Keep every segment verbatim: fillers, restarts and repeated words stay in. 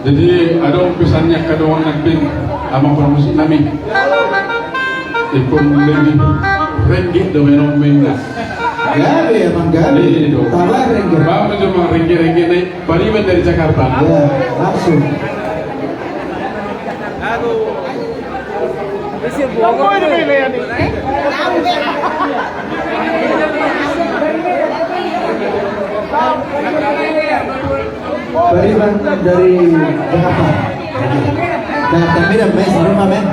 Jadi adong pesan ni angka dongan nangkin, amang parmusik nami. Ingkon lebih rengge do menon menga. Gabe amang, gabe. Iya do. Taba rengge. Bapak cuma rengge-rengge nai. Pariban dari Jakarta. Ya, langsung. Pariban dari Jakarta. Jakarta, mira, mes, rumah, men.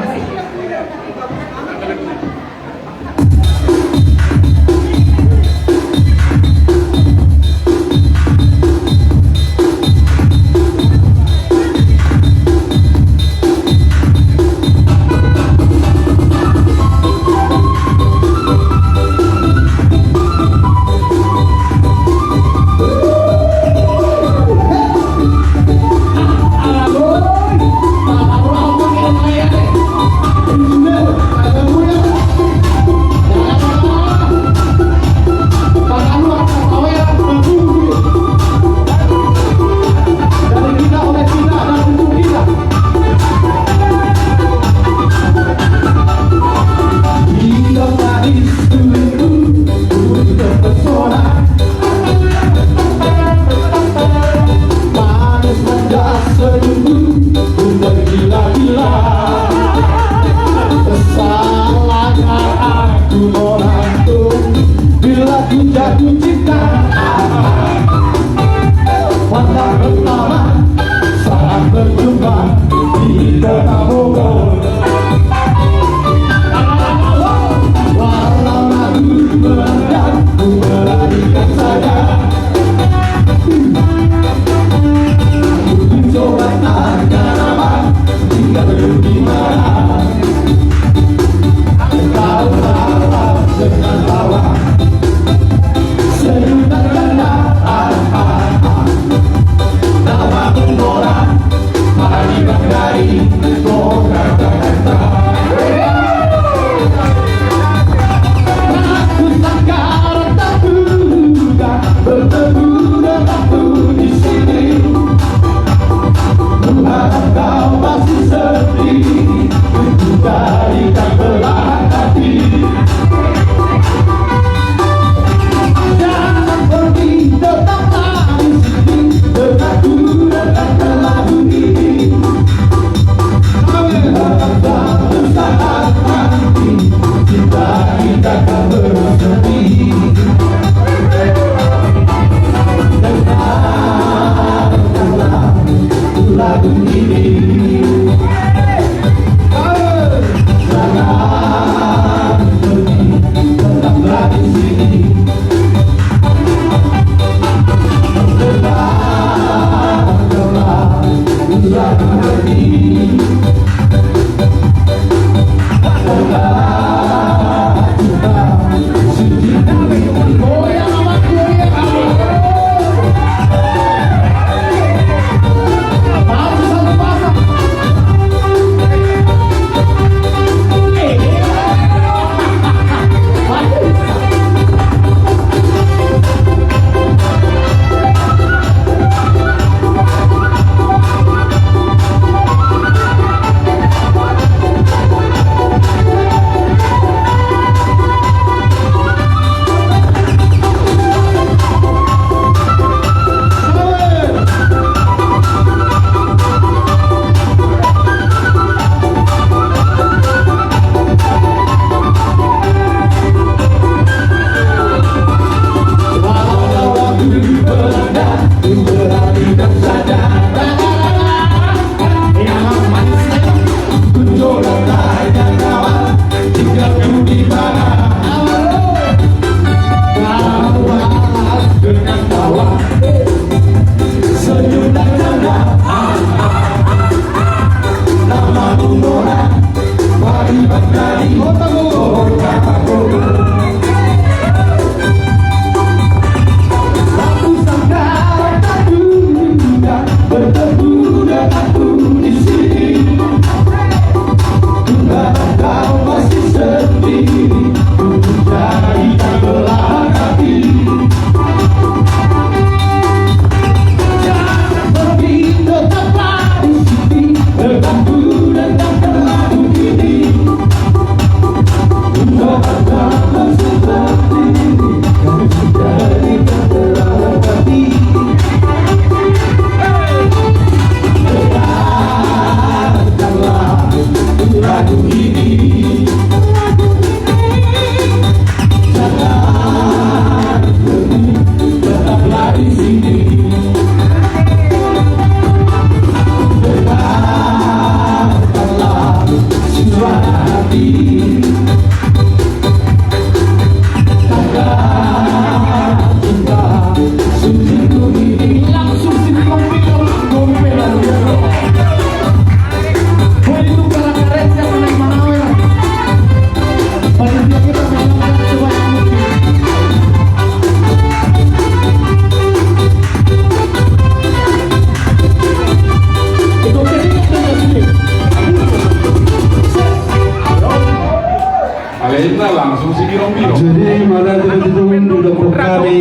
Jadi, mauliate ma tutu, didok hami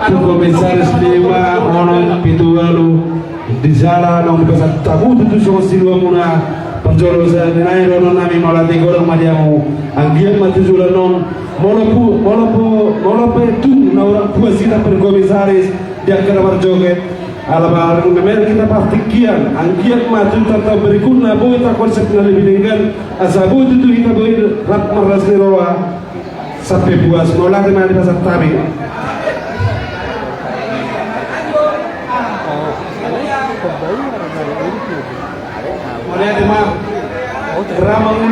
tu Komisaris lima, onom, pitu, ualu, di jala naung dipasahat hamu tutu songon siluamuna. Parjolo sian i, dohonon nami mauliate godang ma di hamu. Anggiat ma tu joloan on, molo pu-, molo pu-, molo pe tung na hurang puas hita parkomisaris di angka na marjoget, alai baru memang hita partingkian, anggiat ma tu taon-taon berikutna boi hita konsep na lebih denggan, asa boi tutu hita boi rap marlas ni roha sampe puas. Mauliate ma di pasahat hami. Mauliate ma. Ramang